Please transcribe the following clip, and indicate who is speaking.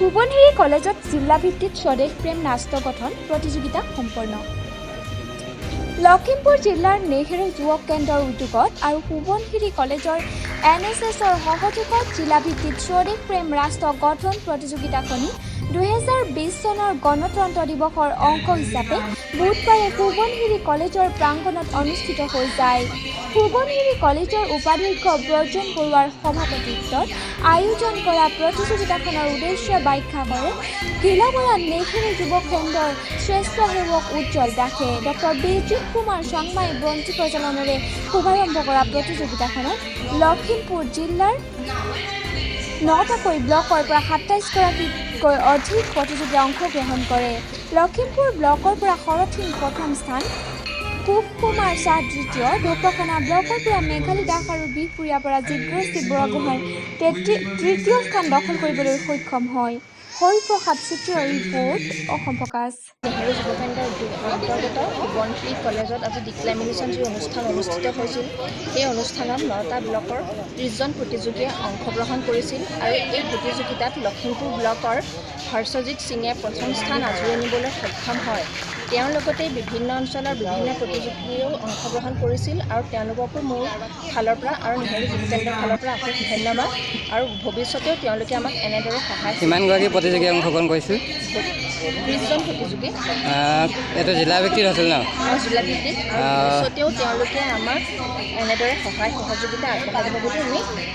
Speaker 1: সোৱণশিৰি কলেজত জিলাভিত্তিত স্বদেশ প্ৰেম ৰাষ্ট্ৰ গঠন প্ৰতিযোগিতা সম্পন্ন। লখিমপুৰ জিলাৰ নেহেৰু যুৱ কেন্দ্ৰৰ উদ্যোগত আৰু সোৱণশিৰি কলেজৰ এনএছএছৰ সহযোগত জিলাভিত্তিত স্বদেশ প্ৰেম ৰাষ্ট্ৰ গঠন প্ৰতিযোগিতাখনি 2020 চনৰ গণতন্ত্ৰ দিৱসৰ অংশ হিচাপে বুধবাৰে সোৱণশিৰি কলেজৰ প্ৰাংগণত অনুষ্ঠিত হৈ যায়। সোৱণশিৰি কলেজৰ উপাধ্যক্ষ ব্ৰজন বৰুৱাৰ সভাপতিত্বত আয়োজন কৰা প্ৰতিযোগিতাখনৰ উদ্দেশ্য ব্যাখ্যা কৰে ঘিলামৰা নেহেৰু যুৱ কেন্দ্ৰৰ স্বেচ্ছাসেৱক উজ্জ্বল দাসে। ডক্টৰ বিজিত কুমাৰ চাংমাই বন্তি প্ৰজ্বলনেৰে শুভাৰম্ভ কৰা প্ৰতিযোগিতাখনত লখিমপুৰ জিলাৰ নটাকৈ ব্লকৰ পৰা 27গৰাকীতকৈ অধিক প্ৰতিযোগীয়ে অংশগ্ৰহণ কৰে। লখিমপুৰ ব্লকৰ পৰা শৰৎ সিং প্ৰথম স্থান, কুশ কুমাৰ শ্বাহ দ্বিতীয়, ঢকুৱাখনা ব্লকৰ পৰা মেঘালী দাস আৰু বিহপুৰীয়াৰ পৰা জিজ্ঞশ্ৰী বৰগোহাঁই তৃতীয় স্থান দখল কৰিবলৈ সক্ষম হয়। হৰিপ্ৰসাদ চুতীয়াৰ ৰিপৰ্ট, অসম ফ'কাছ।
Speaker 2: নেহেৰু যুৱ কেন্দ্ৰৰ অন্তৰ্গত সোৱণশিৰি কলেজত আজি ডিক্লেমেশ্যন যি অনুষ্ঠান অনুষ্ঠিত হৈছিল, সেই অনুষ্ঠানত নটা ব্লকৰ 30জন প্ৰতিযোগীয়ে অংশগ্ৰহণ কৰিছিল আৰু এই প্ৰতিযোগিতাত লখিমপুৰ ব্লকৰ হৰ্ষজিৎ সিঙে প্ৰথম স্থান আজুৰি আনিবলৈ সক্ষম হয়। তেওঁৰ লগতে বিভিন্ন অঞ্চলৰ বিভিন্ন প্ৰতিযোগীয়েও অংশগ্ৰহণ কৰিছিল আৰু তেওঁলোককো মোৰ ফালৰ পৰা আৰু নেহেৰু যুৱ কেন্দ্ৰৰ ফালৰ পৰা অশেষ ধন্যবাদ আৰু ভৱিষ্যতেও তেওঁলোকে আমাক এনেদৰে সহায়
Speaker 3: কিমানগৰাকী প্ৰতিযোগীয়ে অংশগ্ৰহণ কৰিছিল?
Speaker 2: 30জন প্ৰতিযোগী।
Speaker 3: এইটো জিলাভিত্তিত হৈছিল ন?
Speaker 2: জিলাভিত্তিত। আৰু ভৱিষ্যতেও তেওঁলোকে আমাক এনেদৰে সহায় সহযোগিতা আগবঢ়াই যাব বুলি আমি